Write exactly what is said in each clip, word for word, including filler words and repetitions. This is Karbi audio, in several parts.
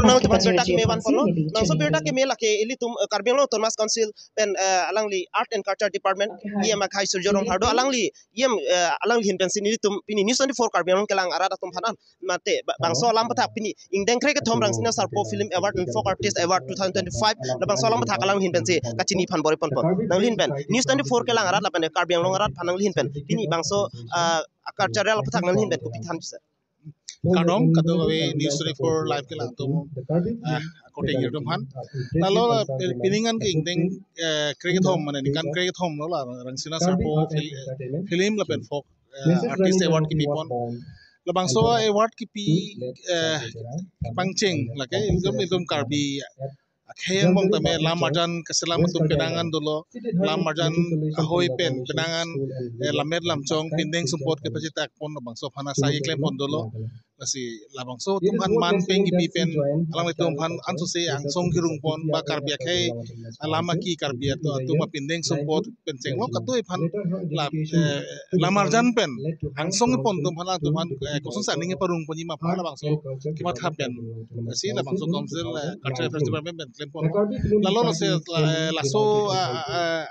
Nangtum aphan birta keme vanponlo. Nangso birta keme lake ilitum, eh, Karbi Anglong Autonomous Council pen, eh, alangli Art and Culture Department, E M akhai Surjya Rongphar do, alangli E M, eh, alangli ahin pensi nelitum pini News twenty-four Karbi Anglong kelang arat atum aphan an mate ba-, bangso alam aputhak pini ingdeng krekethom Rangsina Sarpo Film Award and Folk Artist Award two thousand twenty-five labangso alam aputhak alangli ahin pensi kachini aphan bor-iponpo. Nangli ahin pen News twenty-four kelang arat lapen Karbi Anglong arat aphan nangli ahin pen pini bangso, ah, cultural aputhak nangli ahin pen kopi than sir? Kardom, kadokave News twenty-four Live kelang atum, ah, akorte atum aphan. Lalo la, eh, pining an ke ingdeng, eh, krekethom, mane ningkan krekethom lo la Rangsina Sarpo Fil-, Film lapen Folk, eh, Artist Award kepipon. Labangso award kepi, eh, pangcheng lake ilitum, ilitum Karbi akhei angbong tame lam arjan kaselam atum penang an dolo, lam arjan ahoi pen penang an, eh, lammet lamchong pindeng sumpot kepachitakpon labangso aphan asai keklempon dolo. Lasi labangso atum aphan man pen kepi pen alanglitum aphan ansose angsong kerungpon ba Karbi akhei alam aki Karbi atum, atum apindeng sumpot pen chenglok atum aphan la, eh, lam arjan pen angsong pon atum aphan, atum aphan, eh, kosonsi aning parungponji ma aphan labangso kematha pen si labangso Council, eh, Cultural Affairs Department pen klempon. Lalo lasi la, eh, laso, ah, ah, ah,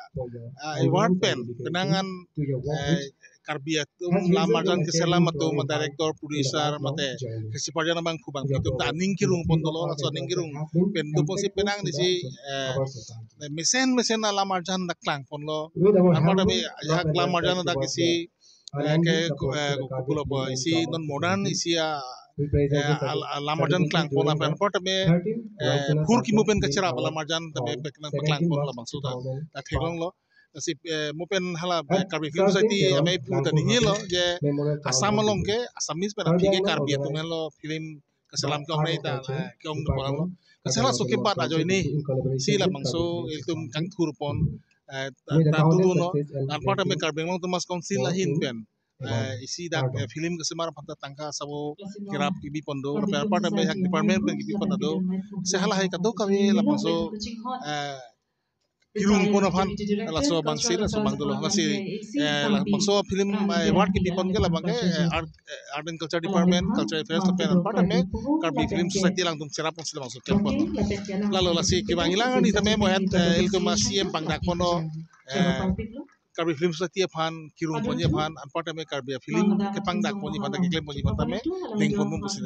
ah, award pen penang an, eh, Karbi atum lam arjan keselam atum, director, producer mate kesi parjan abang phubang atum ta aning kerungpon dolo, laso aning kerung pen doponsi penang nisi, eh, mesen mesen alam arjan dak klangponlo. Anpar tame ajahak lam arjan dak isi, eh, ke, eh, kukulo po isi non modern isi a, eh, al-, alam arjan klangpon lapen anpar tame, eh, phur kimu pen kacherap alam arjan tame pek nang paklangpon labangso ta, ta theklonglo. Lasi, eh, mo pen hala, eh, Karbi Film Society amei phu ta ningjelo je Assam along ke Assamese pen aphi ke Karbi atum henlo film kaselam ke-ong nei ta, eh, ke-ong de polang lo. Lasi halaso kebat ajoine si labangso ilitum kangthurpon, eh, ta, ta tuduno. Anpar tame Karbi Anglong Autonomous Council ahin pen, eh, isi dak, eh, film kesemar aphan ta tangka sabo kerap kepipon do, lapen anpar tame ajahak department pen kepipon ta do. Lasi halahai kadokave labangso, eh, kerungpon aphan laso abang si, laso abang dolo. Lasi, eh, labangso film, eh, award kepipon ke labang ke, eh, Art, eh, Art and Culture Department, Cultural Affairs lapen anpar tame Karbi Film Society alangtum cherap si labangso klempon. Lalo lasi kevang ilang arni tame mo het, eh, ilitum a-C M pangdakponlo, eh, Karbi Film Society aphan kerungponji aphan, anpar tame Karbi film kepangdakponji aphan, keklemponji aphan tame ningponpo pusi.